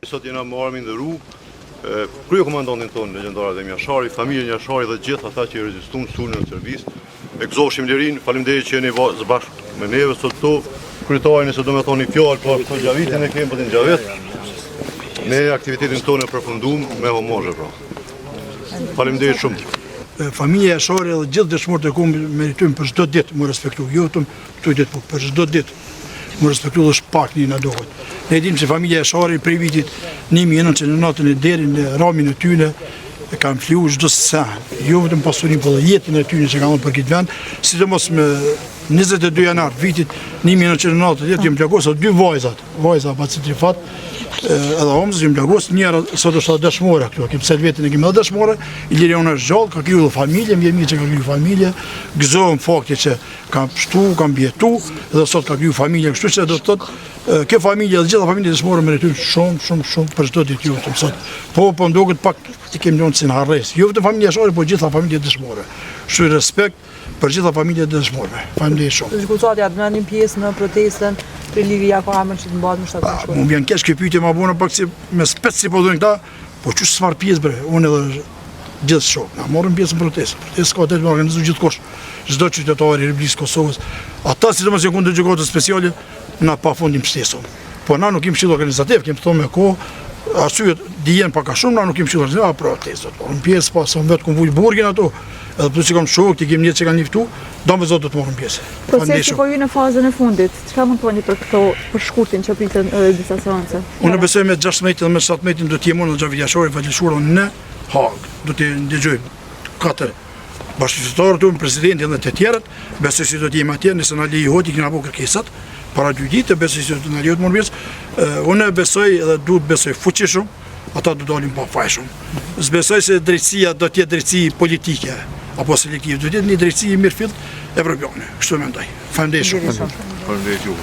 Sot jena me ardh me nderu kryekomandantin tonë legjendar Adem Jashari, familjen Jashari dhe gjithë ata që i rezistun sulmit të Serbisë. E gëzofshim lirinë, faleminderit që jeni së bashku me neve sot këtu. Kryetari nëse do me thonë një fjalë, po këto Xhavitin e kemi po të Xhavit. Ne aktivitetin tonë e përfundum me homazhe pra. Faleminderit shumë. Familja Jashari dhe gjithë dëshmorët e kombit meritojnë për çdo ditë m'u respektu, jo vetëm këto ditë, po për çdo ditë. M'u respektu dhe është pak një në dohet. Ne dimë se familja Jashari prej vitit 1990 deri në ramjen e tyne e kanë fliju çdo sen, jo vetëm pasurinë, po dhe jetën e tyne që kanë dhënë për këtë vend, sidomos me 22 janar vitit 1990 janë plagosur dy vajzat, vajza bacit Rifat, edhe Homzës janë plagosur, njëra sot është edhe dëshmore këtu, kemi Selvetin e kemi edhe dëshmore, Iliriona është gjallë, ka kriju dhe familje, më vjen mirë që ka kriju familje, gëzohem fakti që Ka pshtu, ka mbijetu dhe sot ka kriju familje, kështu që do të thotë kjo familje dhe gjitha familjet dëshmorë meritojnë shumë, shumë, shumë për çdo ditë jo vetëm sot. Po, po m'doket pak i kemi lënë si në harresë. Jo vetëm familja Jashari, po gjitha familjet dëshmorë. Kështu respekt për gjitha familjet dëshmorëve. Faleminderit shumë. Zoti Gucati, a do merrni pjesë në protestën për liri apo amën që të mbahet më 7 shkurt? Mu vjen keq kjo pyetje ma bona pak si me spec si po thonë këta, Po qysh s'marr pjesë bre, unë edhe gjithë shokë, na marrim pjesë në protestë. Protestë ka drejtë me organizu gjithkush, çdo qytetar i Republikës së Kosovës. Ata sidomos janë kundër gjykatës speciale, na pa fund i mbështesim. Po na nuk jemi këshill organizativ, kemi thonë me kohë, arsyet dihen pak a shumë, na nuk jemi këshill organizativ, a protestë, do të marrim pjesë, pa se unë vetë kom vujt burgin ato, edhe plus që kam shokë, i kemi njerëz që kanë luftu, domosdo do të marrim pjesë. Procesi po hyn në fazën e fundit. Çka mund të thoni për këto, për shkurtin që priten edhe disa seanca? Unë besoj me 16 dhe me 17 do të jem unë dhe Xhavit Jashari, Fadil Shura në Hagë. Do të ndëgjojmë katër bashkëqytetarët tonë, presidentin dhe të tjerët, besoj se do të jem atje nëse na lejohet, i kena bo kërkesat para dy ditë, besoj se do të na lejohet marrë pjesë. Unë besoj dhe duhet besoj fuqishëm ata do dalin pafajshëm. S'besoj se drejtësia do të jetë drejtësi politike apo selektive, do të jetë një drejtësi e mirëfilltë evropiane. Kështu mendoj. Faleminderit shumë. Faleminderit juve.